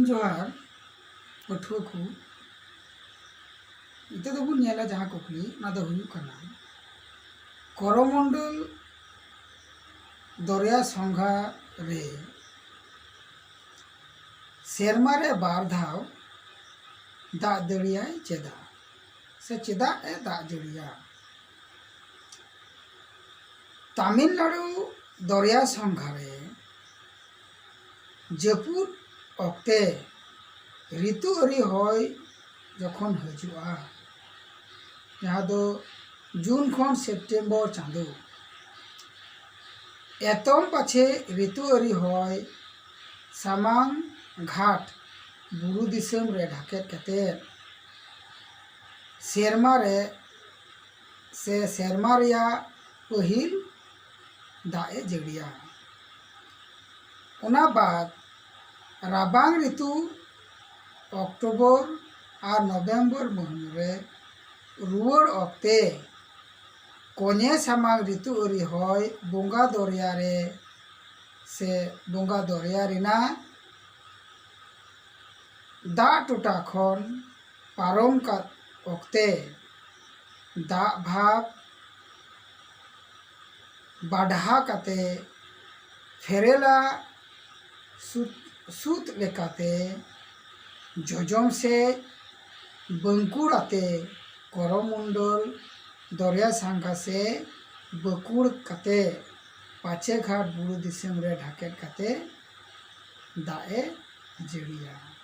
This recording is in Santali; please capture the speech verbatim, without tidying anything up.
ᱡᱚᱦᱟᱨ ᱯᱟᱹᱴᱷᱩᱣᱟᱹ ᱠᱚ᱾ ᱱᱤᱛᱚᱜ ᱫᱚᱵᱚᱱ ᱧᱮᱞᱟ ᱡᱟᱦᱟᱸ ᱠᱩᱠᱞᱤ, ᱚᱱᱟ ᱫᱚ ᱦᱩᱭᱩᱜ ᱠᱟᱱᱟ, ᱠᱚᱨᱚᱢᱚᱱᱰᱚᱞ ᱫᱚᱨᱭᱟ ᱥᱚᱝᱜᱷᱟ ᱨᱮ ᱥᱮᱨᱢᱟ ᱨᱮ ᱵᱟᱨ ᱫᱷᱟᱣ ᱫᱟᱜ ᱡᱟᱹᱲᱤᱭᱟᱭ ᱪᱮᱫᱟᱜ? ᱥᱮ ᱪᱮᱫᱟᱜ ᱮ ᱫᱟᱜ ᱡᱟᱹᱲᱤᱭᱟ? ᱛᱟᱢᱤᱞᱱᱟᱲᱩ ᱫᱚᱨᱭᱟ ᱥᱚᱝᱜᱷᱟ ᱨᱮ ᱡᱟᱹᱯᱩᱫ ᱚᱠᱛᱮ ᱨᱤᱛᱩ ᱟᱹᱨᱤ ᱦᱚᱭ ᱡᱚᱠᱷᱚᱱ ᱦᱤᱡᱩᱜᱼᱟ, ᱡᱟᱦᱟᱸ ᱫᱚ ᱡᱩᱱ ᱠᱷᱚᱱ ᱥᱮᱯᱴᱮᱢᱵᱚᱨ ᱪᱟᱸᱫᱚ, ᱮᱛᱚᱢ ᱯᱟᱪᱷᱮ ᱨᱤᱛᱩ ᱟᱹᱨᱤ ᱦᱚᱭ ᱥᱟᱢᱟᱝ ᱜᱷᱟᱴ ᱵᱩᱨᱩ ᱫᱤᱥᱚᱢ ᱨᱮ ᱰᱷᱟᱠᱮᱫ ᱠᱟᱛᱮ ᱥᱮᱨᱢᱟ ᱨᱮ ᱥᱮ ᱥᱮᱨᱢᱟ ᱨᱮᱭᱟᱜ ᱯᱟᱹᱦᱤᱞ ᱫᱟᱜ ᱮ ᱡᱟᱹᱲᱤᱭᱟ᱾ ᱚᱱᱟ ᱵᱟᱫ ᱨᱟᱵᱟᱝ ᱨᱤᱛᱩ ᱚᱠᱴᱳᱵᱚᱨ ᱟᱨ ᱱᱚᱵᱷᱮᱢᱵᱚᱨ ᱢᱟᱹᱦᱱᱟᱹ ᱨᱮ ᱨᱩᱣᱟᱹᱲ ᱚᱠᱛᱮ ᱠᱚᱧᱮ ᱥᱟᱢᱟᱝ ᱨᱤᱛᱩ ᱟᱹᱨᱤ ᱦᱚᱭ ᱵᱚᱸᱜᱟ ᱫᱚᱨᱭᱟ ᱨᱮ ᱥᱮ ᱵᱚᱸᱜᱟ ᱫᱚᱨᱭᱟ ᱨᱮᱱᱟᱜ ᱫᱟᱜ ᱴᱚᱴᱷᱟ ᱠᱷᱚᱱ ᱯᱟᱨᱚᱢ ᱠᱟᱜ ᱚᱠᱛᱮ ᱫᱟᱜ ᱵᱷᱟᱵᱽ ᱵᱟᱰᱷᱟ ᱠᱟᱛᱮ ᱯᱷᱮᱨᱮᱞᱟ ᱥᱩᱫ, ᱥᱩᱫ ᱞᱮᱠᱟᱛᱮ ᱡᱚᱡᱚᱢ ᱥᱮᱫ ᱵᱟᱹᱝᱠᱩᱲ ᱟᱛᱮ ᱠᱚᱨᱚᱢᱚᱱᱰᱚᱞ ᱫᱚᱨᱭᱟ ᱥᱟᱸᱜᱷᱟ ᱥᱮᱫ ᱵᱟᱹᱠᱩᱲ ᱠᱟᱛᱮ ᱯᱟᱪᱮ ᱜᱷᱟᱴ ᱵᱩᱨᱩ ᱫᱤᱥᱚᱢ ᱨᱮ ᱰᱷᱟᱠᱮᱫ ᱠᱟᱛᱮ ᱫᱟᱜ ᱮ ᱡᱟᱹᱲᱤᱭᱟ᱾